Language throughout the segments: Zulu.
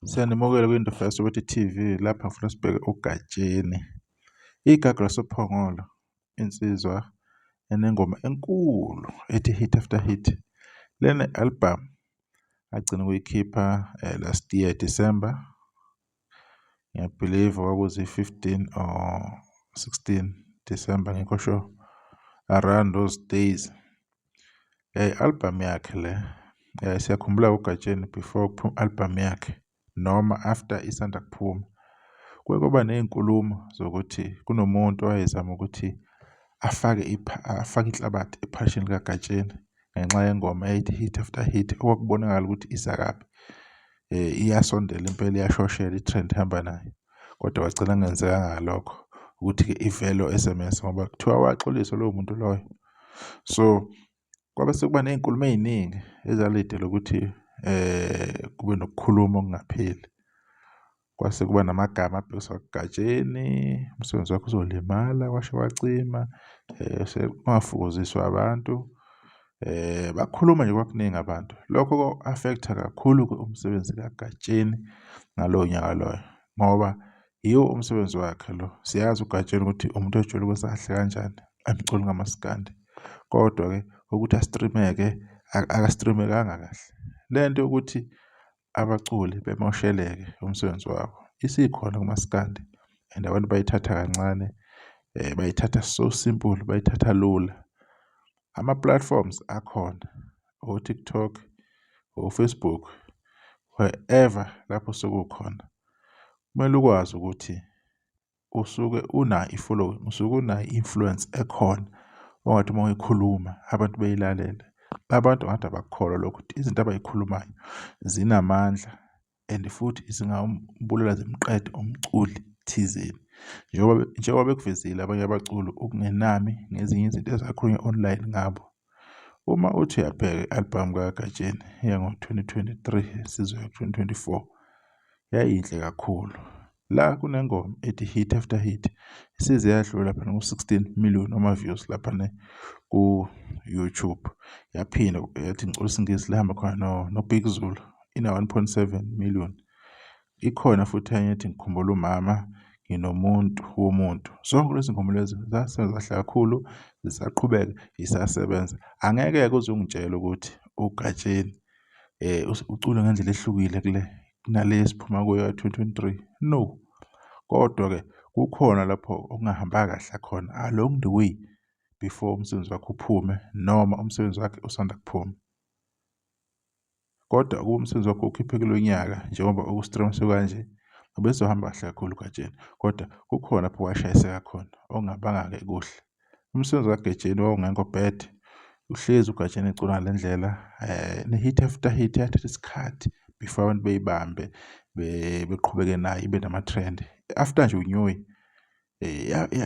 Siyanimukela kwiNdlovu Soweto TV. Lapha ngifuna sibheke uGatsheni. Igagu lasoPhongolo, insizwa enengoma enkulu ethi Hit After Hit. Lena album agcina ukuyikhipha last year December. Ngiya-believe kwakuzi-15 or 16 December, ngikho sure, around those days. I-album yakhe le, siyakhumbula uGatsheni before kuphuma i-album yakhe noma after isanda kuphuma, kuke kwaba ney'nkulumo zokuthi kunomuntu owayezama ukuthi afake inhlabathi ephashini likaGatsheni ngenxa yengoma eyayithi Hit After Hit, okwakubonakala ukuthi isa kabi, iyasondela impela, iyashoshela, i-trend ihamba nayo. Kodwa kwagcina kungenzekanga lokho ukuthi-ke ivele o-S_M_S ngoba kuthiwa waxoliswa lowo muntu loyo. So kwabe sekuba ney'nkulumo ey'ningi ezalidela ukuthi kube nokukhuluma okungapheli. Kwase kuba namagama abhekiswa kuGatsheni, umsebenzi wakhe uzolimala, kwasho kwacima, ungafukuziswa abantu. Bakhuluma nje kwakuningi abantu. Lokho kwa-affect-a kakhulu-ke umsebenzi kaGatsheni ngalowo nyaka loyo ngoba yiwo umsebenzi wakhe lo. Siyazi uGatsheni ukuthi umuntu ojwayele ukwenza kahle kanjani emculweni kamaskandi. Kodwa-ke ukuthi a-stream-eke, aka-stream-ekanga kahle. Le nto yokuthi abaculi bemosheleke umsebenzi wabo isikhona kumaskandi and abantu bayithatha kancane, bayithatha so simple, bayithatha lula. Ama-platforms akhona, o-TikTok, o-Facebook, wherever lapho sekukhona, kumele ukwazi ukuthi usuke unayo i-following, usuke unayo i-influence ekhona ongathi uma uyikhuluma abantu beyilalele. Abantu ngathi abakukholwa lokho ukuthi izinto abay'khulumayo zinamandla and futhi zingambulala zimqede umculi thizeni. Njengoba bekuvezile abanye abaculi ukungenami ngezinye izinto ezakhulunywa online ngabo. Uma uthi uyabheka i-album kaGatsheni yango-2023 sizoya ku-2024, yayinhle kakhulu. La kunengoma ethi Hit After Hit, isize yadlula laphana ku-16 million wama-views laphana ku-YouTube. Yaphinda yathi ngicula isiNgisi lihamba khona no-Big Zulu, ina-1.7 million. Ikhona futhi enye ethi ngikhumbula umama, nginomuntu womuntu. Zonke lezi ngoma lezi zasebenza kahle kakhulu, zisaqhubeka zisasebenza. Angeke-ke uze ungitshele ukuthi uGatsheni ucula ngendlela ehlukile kule kunale esiphuma kuyo ka-2023, no. Kodwa-ke kukhona lapho okungahambanga kahle khona along the way before umsebenzi wakhe uphume noma umsebenzi wakhe usanda kuphuma. Kodwa ukuba umsebenzi wakhe uwukhiphe kulo nyaka njengoba uku-stream sekanje, ubezohamba kahle kakhulu uGatsheni, kodwa kukhona lapho washayiseka khona okungabanga-ke kuhle. Umsebenzi kaGatsheni wawungekho bad, uhlezi uGatsheni ecula ngale ndlela, ne-hit after hit yathatha isikhathi before abantu beyibambe beqhubeke nayo ibe nama-trend. After nje uNyoi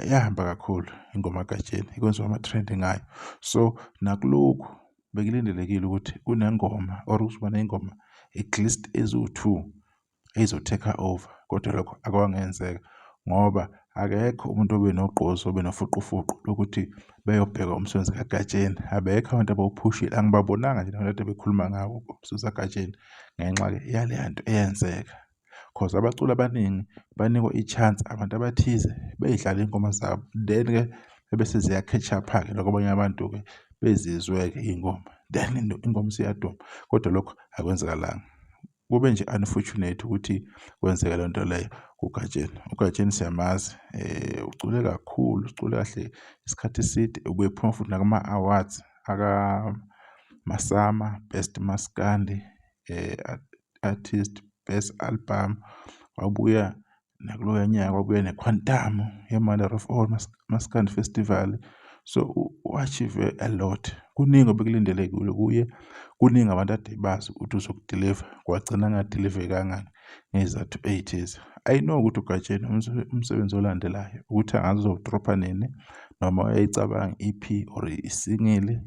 yahamba kakhulu ingoma kaGatsheni, kwenziwa ama-trend ngayo. So nakulokhu bekulindelekile ukuthi kunengoma or kuzoba ney'ngoma at least eziwu-two ey'zo-take-a over, kodwa lokho akwangenzeka ngoba akekho umuntu obe nogqozi, obe nofuqufuqu lokuthi beyobheka umsebenzi kaGatsheni. Abekho abantu abawuphushile, angibabonanga nje nabantu ekade bekhuluma ngawo umsebenzi kaGatsheni ngenxa-ke yaleya nto eyenzeka. Cause abaculi abaningi banikwa i-chance abantu abathize bey'dlale iy'ngoma zabo, then-ke ebese ziya-catch up-a-ke nakwabanye abantu-ke bezizwe-ke iy'ngoma, then ingoma isiyaduma, kodwa lokho akwenzakalanga. Kube nje unfortunate ukuthi kwenzeke le nto leyo kuGatsheni. UGatsheni siyamazi, ucule kakhulu, ucule kahle isikhathi eside, ubephuma futhi nakuma-awards aka-Masama Best Maskandi Artist, Best Album. Wabuya nakuloya nyaka wabuya ne-Quantum ye-Mother of All Maskandi Festival. So u-achieve a lot. Kuningi obekulindelekile kuye, kuningi abantu ade bazi ukuthi uzoku-deliver, kwagcina kunga-deliver-ekanga ngey'zathu ey'thize. I know ukuthi uGatsheni umsebenzi olandelayo ukuthi angazi uzowu-drop-a nini noma uyayicabanga i-EP or i-single,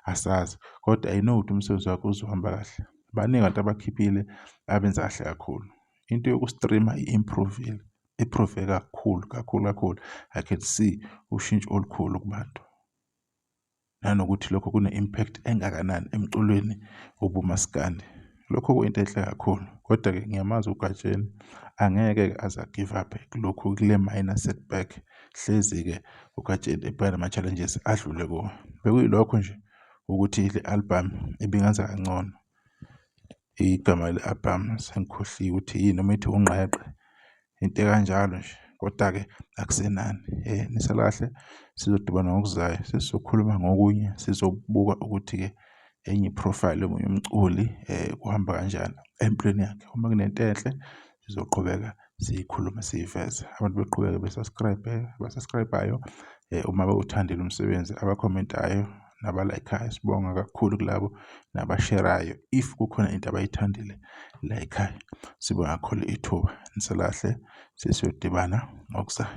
asazi, kodwa I know ukuthi umsebenzi wakhe uzohamba kahle. Baningi abantu abakhiphile abenza kahle kakhulu. Into yoku-stream-a i-improve-ile, i-improve kakhulu kakhulu kakhulu. I can see ushintsho olukhulu kubantu. Nanokuthi lokho kune-impact engakanani emculweni wobumaskandi. Lokho kuyinto enhle kakhulu, kodwa-ke ngiyamazi uGatsheni angeke-ke aze a-give up-e kulokhu kule minor setback. Hlezi-ke uGatsheni ebhekana nama-challenges adlule kuwo. Bekuyilokho nje ukuthi le album ibingenza kangcono. Igama le-album sengikhohliwe ukuthi yini noma ithi ungqeqe into ekanjalo nje kodwa-ke akusenani. Nisale kahle sizodibana ngokuzayo sesizokhuluma ngokunye sizobuka ukuthi-ke enye i-profile yomunye umculi kuhamba kanjani empilweni yakhe. Uma kunento enhle sizoqhubeka siyikhulume siyiveze. Abantu beqhubeke be-subscribe aba-subscribe-ayo uma bewuthandile umsebenzi, abakhomentayo naba-like-ayo. Sibonga kakhulu kulabo nabasherayo if kukhona into abayithandile la ekhaya. Sibonga kakhulu ithuba. Nisale kahle sesiyodibana ngokuzayo.